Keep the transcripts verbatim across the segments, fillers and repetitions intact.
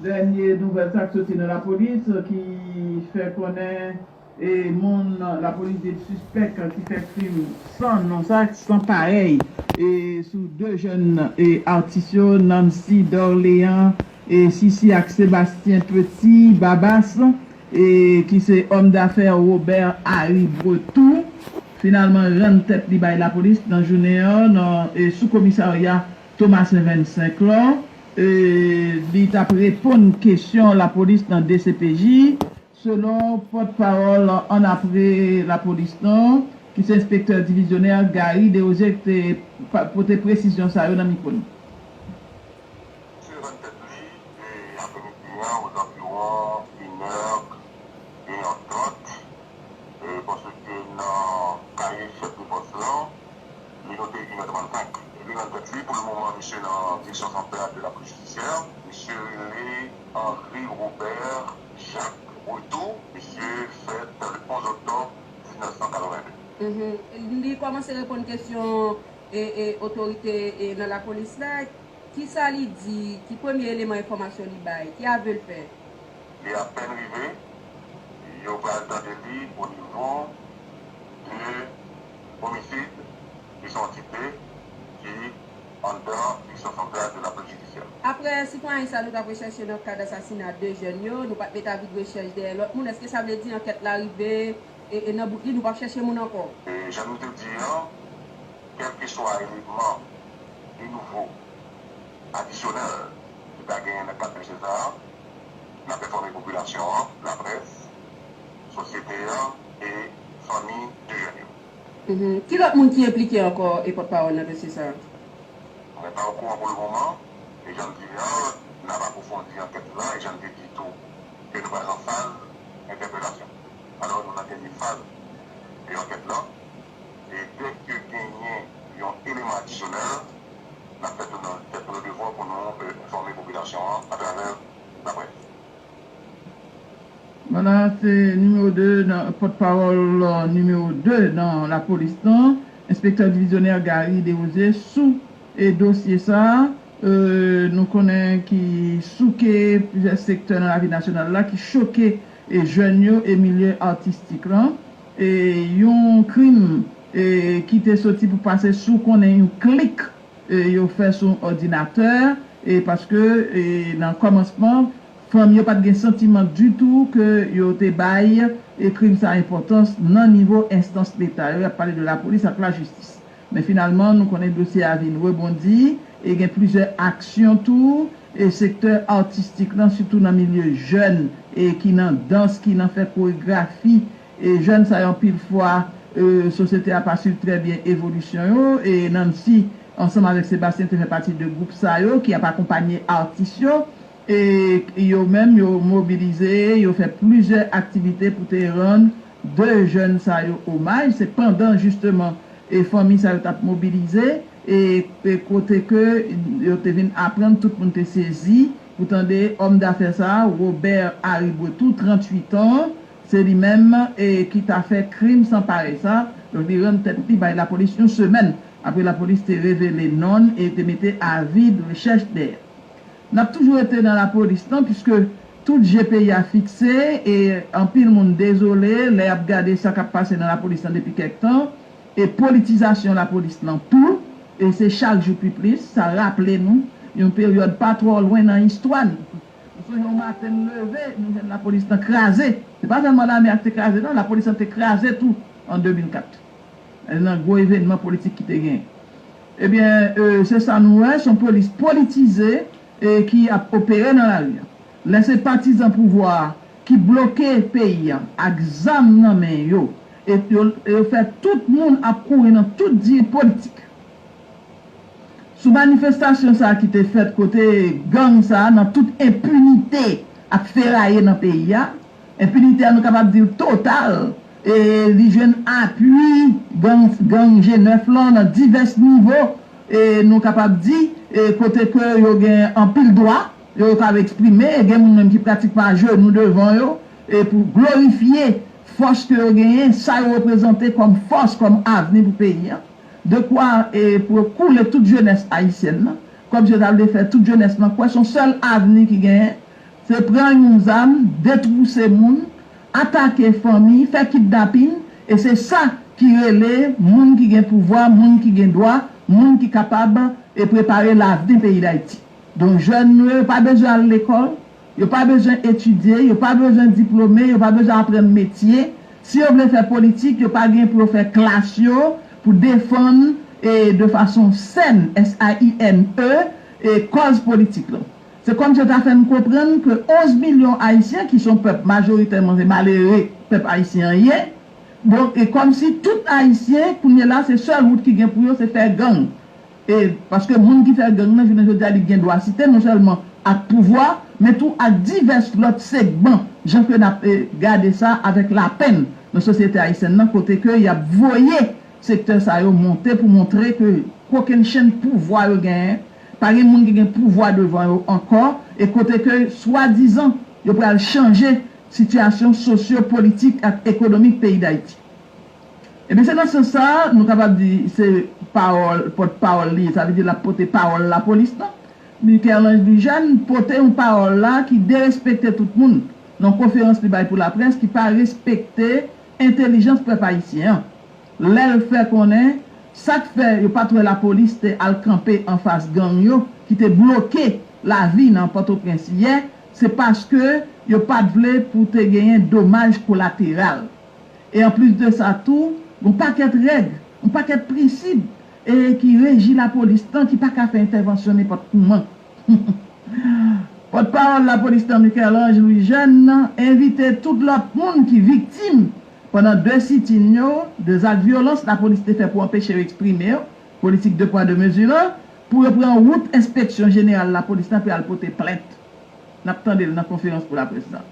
Dènye nouvèl sa k soti nan lapolis ki fè konnen e moun lapolis di l sispèk ki fè krim san non sa, san parèy, e sou de jèn e atis yo, Nancy Dorléan e Sisi ak Sébastien Petit Babas, e ki se òm dafè Robert Harry Bretou, finalman rann tèt li bay lapolis nan jounen an nan e sou komisarya Thomas Evans Saint-Claude. E li t ap reponn kesyon lapolis nan D C P J, selon pòtpawòl annapre lapolis lan, ki se enspektè divizyonè Gary Desrosiers, ki te pa- pote presizyon sa yo nan mikwo n. Misye rann tèt li e apremidi an, ozanviwon inè, inè trant, e paske nan kaye chèf de pòs lan, li note inè trannsenk. E li rann tèt li, pou le moman, misye nan direksyon santral de la polis jidisyè. Misye rele Henri Robert Jacques Bretou. Misye fèt le onz oktòb diznèf san katreven de. Mhm. Li kòmanse reponn kesyon e, e otorite e nan lapolis la. Kisa li di? Ki premye eleman enfòmasyon li bay? Ki avyo l fè? Li apèn rive, yo pral tande li o nivo de omisid, ki se yon antite ki anndan direksyon santral de la polis jidisyè. Apre sitwayen sa nou t ap rechèche nan kad asasina de jèn yo, nou pa t met avi de rechèch dèyè lòt moun, èske sa vle di ankèt la rive e, e nan bout li, nou p ap chèche moun ankò? E jan nou te di an, kèlkeswa eleman de nouvo adisyonèl ki ta genyen nan kad dosye sa a, n ap enfòme popilasyon an, laprès, sosyete an e fanmi de jèn yo. Mhm. Ki lòt moun ki enplike ankò e pòtpawòl nan dosye sa a? Mwen pa okouran pou le moman, e jan m di a, n ap apwofondi ankèt la, e jan m te di tou, ke nou pral nan faz entèpelasyon. Alò, nou nan dènye faz de ankèt la, e dèke genyen yon eleman adisyonèl, n ap fè tout nou, fè tout nou devwa pou nou, e, enfòme popilasyon an atravè laprès. Vwala, se nimewo de nan, pòtpawòl, euh, nimewo de nan lapolis lan, enspektè divizyonè Gary Desrosiers sou e dosye sa a, euh, nou konnen ki souke plizyè sektè nan lavi nasyonal la, ki choke e jèn yo e milye atistik lan. E yon krim e ki te soti pou pase sou konnen yon klik e yo fè sou yon òdinatè, e paske e nan kòmansman, fanm yo pa t gen santiman ditou ke yo te bay e krim sa enpòtans nan nivo enstans leta yo, y ap pale de lapolis ak lajistis. Men finalman, nou konnen dosye a vin rebondi, e gen plizyè aksyon tou, e sektè atistik lan, sitou nan milye jèn, e ki nan dans, ki nan fè koregrafi, e jèn sa yo anpil fwa, e sosyete a pa swiv trè byen evolisyon yo, e Nancy, ansanm avèk Sébastien, te fè pati de gwoup sa yo, ki ap akonpanye atis yo, e yo menm, yo mobilize, yo fè plizyè aktivite pou te rann de jèn sa yo omaj. Se pandan, jisteman, e fanmi sa yo t ap mobilize, e, e kote ke yo te vin aprann, tout moun te sezi pou tande òm dafè sa a, Robert Harry Bretou, tranntuit an, se li menm e ki ta fè krim san parèy sa. Donk, li rann tèt li bay lapolis yon semèn apre lapolis te revele non l e te mete avi de rechèch dèyè. N ap toujou rete nan lapolis lan, piske tout je peyi a fikse, e anpil moun dezole lè y ap gade sa k ap pase nan lapolis lan depi kèk tan, e politizasyon lapolis lan tou, e se chak jou pi plis, sa raple nou yon peryòd pa twò lwen nan istwa nou. Nou sonje yon maten n leve, nou jwenn lapolis lan kraze. Se pa sèlman lame a ki te kraze, non, lapolis lan te kraze tou an de mil kat, nan gwo evènman politik ki te genyen. Ebyen, e, se sa nou wè, se yon polis politize, e, ki ap opere nan lari a. Lè se patizan pouvwa a ki bloke peyi a ak zam nan men yo, e yo, e yo fè tout moun ap kouri nan tout diri politik. Sou manifestasyon sa a ki te fèt kote gang sa a, nan tout enpinite, ap feraye nan peyi a, enpinite a, nou kapab di l total, e li jwenn apui gang, gang G nèf lan nan divès nivo, e nou kapab di, e kote ke yo gen anpil dwa, yo, yo ka eksprime, e gen moun menm ki pratikman ajenou devan yo, e pou glorifye fòs ke yo genyen, sa yo reprezante kòm fòs, kòm avni pou peyi a. Dekwa, e, pou yo koule tout jenès ayisyèn nan, kòmsi yo ta vle fè tout jenès lan kwè se yon sèl avni ki genyen, Se pran yon zam, detwouse moun, atake fanmi, fè kidnapin, e se sa ki rele moun ki gen pouvwa, moun ki gen dwa, moun ki kapab e prepare lavni peyi Dayiti. Donk, jèn nou yo, yo pa bezwen al lekòl, yo pa bezwen etidye, yo pa bezwen diplome, yo pa bezwen aprann metye. Si yo vle fè politik, yo pa gen pou yo fè klas yo pou defann e de fason sèn, S A I N E, e kòz politik lan. Se kòmsi yo ta fè n konprann ke onz milyon Ayisyen, ki se yon pèp majoritèman se malere pèp ayisyen an ye, donk, e kòmsi tout Ayisyen, kounye la, se sèl wout ki gen pou yo, se fè gang. E paske moun ki fè gang nan, jounen jodi a, li gen dwa site non sèlman ak pouvwa, men tou ak divès lòt segman, jan ke n ap e, gade sa avèk lapenn nan sosyete ayisyèn nan, kote ke y ap voye sektè sa yo monte pou montre ke kokennchenn pouvwa yo genyen, pa gen moun ki gen pouvwa devan yo ankò, e kote ke swadizan yo pral chanje sitiyasyon sosyo-politik ak ekonomik peyi Dayiti. Ebyen, se nan sans sa a, nou kapab di se pawòl, pòtpawòl li ye, sa vle di l ap pote pawòl lapolis lan. Michel-Ange Louis-Jeune pote yon pawòl la ki derespekte tout moun nan yon konferans li bay pou laprès, ki pa respekte entèlijans pèp ayisyen an. Lè l fè konnen sa k fè yo pa t wè lapolis te al kanpe anfas gang yo ki te bloke lavi nan Pòtoprens yè, se paske yo pa t vle pou te genyen domaj kolateral. E anplis de sa tou, yon pakèt règ, yon pakèt prensip e ki reji lapolis lan ki pa ka fè entèvansyon nenpòt kouman. Pòtpawòl lapolis lan, Michel-Ange Louis-Jeune, envite tout lòt moun ki viktim pandan de sitin yo, de zak vyolans lapolis te fè pou anpeche yo eksprime yo, politik de pwa de mezi lan, pou yo pran wout enspeksyon jeneral lapolis lan pou y al pote plent. N ap tande l nan konferans pou laprès la.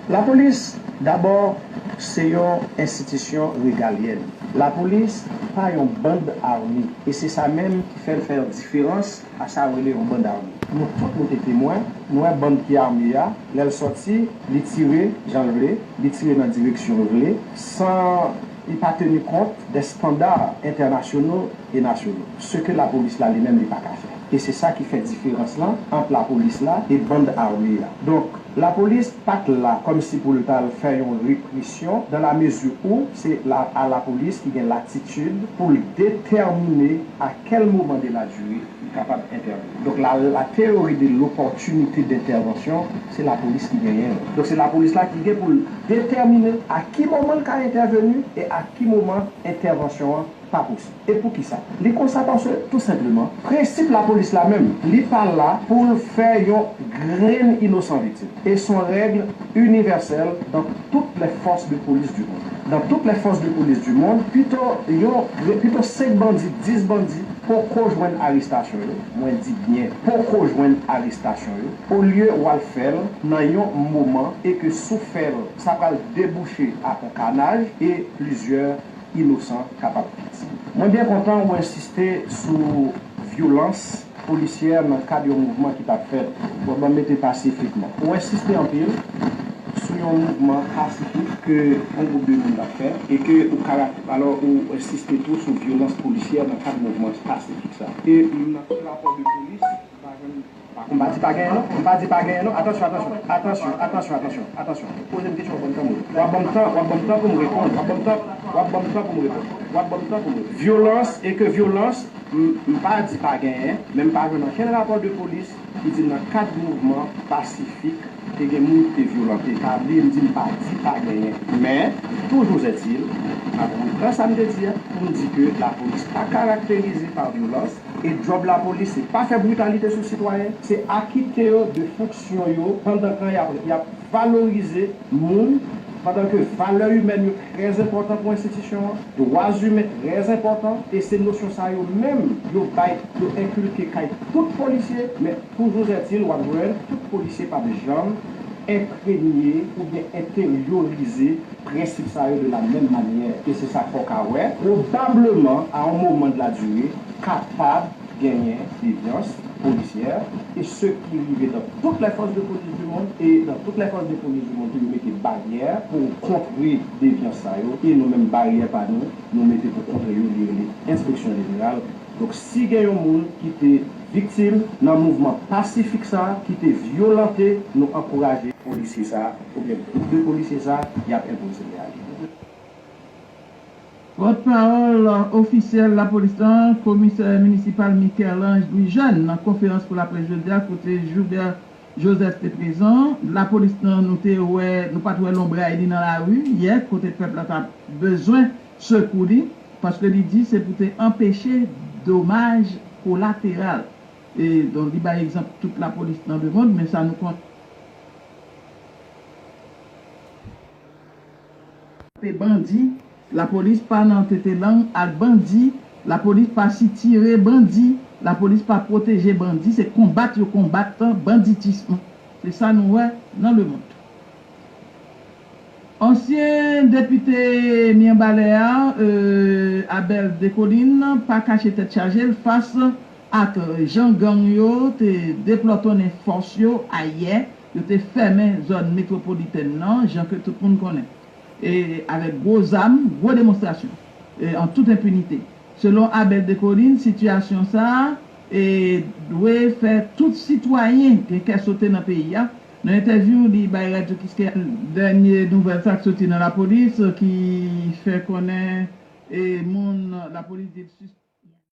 Lapolis, dabò, se yon enstitisyon regalyèn. Lapolis pa yon band ame, e se sa menm ki fè l fè yon diferans a sa yo rele yon band ame. Nou tout nou te temwen, nou wè band ki ame a, lè l sòti, li tire jan l vle, li tire nan direksyon l vle, san li pa teni kont de estanda entènasyonal e nasyonal, ce que lapolis la li menm li pa ka fè. E se sa ki fè diferans lan ant lapolis la e band ame a. Donk, lapolis pa t la kòmsi pou l t al fè yon represyon, dans la mesure où se la, a lapolis ki gen latitid pou l detèmine a quel moment de la durée li kapab entèveni. Donk, la, la théorie de l'opportunité d'intervention, se lapolis ki genyen l. Donk, se lapolis la ki gen pou l detèmine a ki moman l ka entèveni e a ki moman entèvansyon an pa posib. E poukisa? Li konsa paske, tou senpleman, prensip lapolis la menm, li pa la pou l fè yon grenn inosan viktim. E se yon règ inivèsèl dans toutes les forces de police du monde. Dans toutes les forces de police du monde, pito yon, pito senk bandi, dis bandi, poko jwenn arestasyon yo, mwen di byen, poko jwenn arestasyon yo, olye w al fè l nan yon moman e ke si w fè l, sa pral debouche ak yon kanaj e plizyè inosan kapab viktim. Mwen byen kontan ou ensiste sou vyolans polisyè nan kad yon mouvman ki t ap fèt. Bon, ban m mete pasifikman. Ou ensiste anpil sou yon mouvman pasifik ke yon gwoup de moun t ap fè e ke ou karak-, alò, ou ensiste tou sou vyolans polisyè nan kad mouvman pasifik sa. E m nan tout rapò de polis, m pa jwenn M pa di pa genyen non, m pa di pa genyen non. Atansyon, atansyon, atansyon, atansyon, atansyon, atansyon. Poze m kesyon, w ap ban m tan, w ap ban m tan pou m reponn, w ap ban m tan, w ap ban m tan pou m reponn, w ap ban m tan pou m reponn. Vyolans e ke vyolans, m, m pa di pa genyen, men m pa jwenn okenn rapò de polis ki di nan kad mouvman pasifik, te gen moun ki te vyolante. Sa vle di m pa di pa genyen. Men, toujou ètil, m ap repran sa m te di a, pou m di ke lapolis pa karakterize pa vyolans, e djòb lapolis, se pa fè britalite sou sitwayen, se akite yo de fonksyon yo pandan ke y ap, y ap valorize moun, pandan ke valè imèn yo trè enpòtan pou enstitisyon an, dwa imen trè enpòtan, e se nosyon sa yo menm yo bay, yo enkilke kay tout polisye, men toujou ètil, w ap jwenn tout polisye p ap janm enprenye oubyen enteryorize prensip sa yo de la menm manyè, e se sa k fè w ka wè, pwobableman, a yon moman de la dire, kapab genyen devyans polisyè, e se ki rive dans toutes les forces de police du monde, e dans toutes les forces de police du monde tou, yo mete baryè pou kontre devyans sa yo, e nou menm baryè pa nou, nou mete pou kontre yo, li rele enspeksyon jeneral. Donk, si gen yon moun ki te Viktim nan mouvman pasifik sa a ki te vyolante, nou ankouraje polisye sa a oubyen gwoup de polisye sa a, y ap enpoze a li. Pòtpawòl ofisyèl lapolis lan, komisè minisipal Michel-Ange Louis Jeune, nan konferans pou laprès jodi a kote Joubert Joseph te prezan. Lapolis lan, nou te wè, nou pa t wè lonbray li nan lari yè, kote pèp la t ap bezwen sekou li, paske li di se pou te anpeche domaj kolateral. E, donk, li bay egzanp tout lapolis nan lemonn, men sa nou konnen. Pe bandi, lapolis pa nan tete lang ak bandi, lapolis pa sitire bandi, lapolis pa pwoteje bandi, se konbat yo konbat banditism. Se sa nou wè nan lemonn. Ansyen depite Mirebalais a, euh, Abel Descollines, pa kache tèt chaje l fas ak jan gang yo te deplòtonnen fòs yo ayè, yo te fèmen zòn metwopolitèn nan, jan ke tout moun konnen. E avèk gwo zam, gwo demonstrasyon, e an tout enpinite. Selon Abel Descollines, sitiyasyon sa a, e, dwe fè tout sitwayen gen kè sote nan peyi a. Nan entèvyou li bay Radyo Kiskeya, dènye nouvèl sa k soti nan lapolis ki fè konnen, e, moun lapolis di l sis-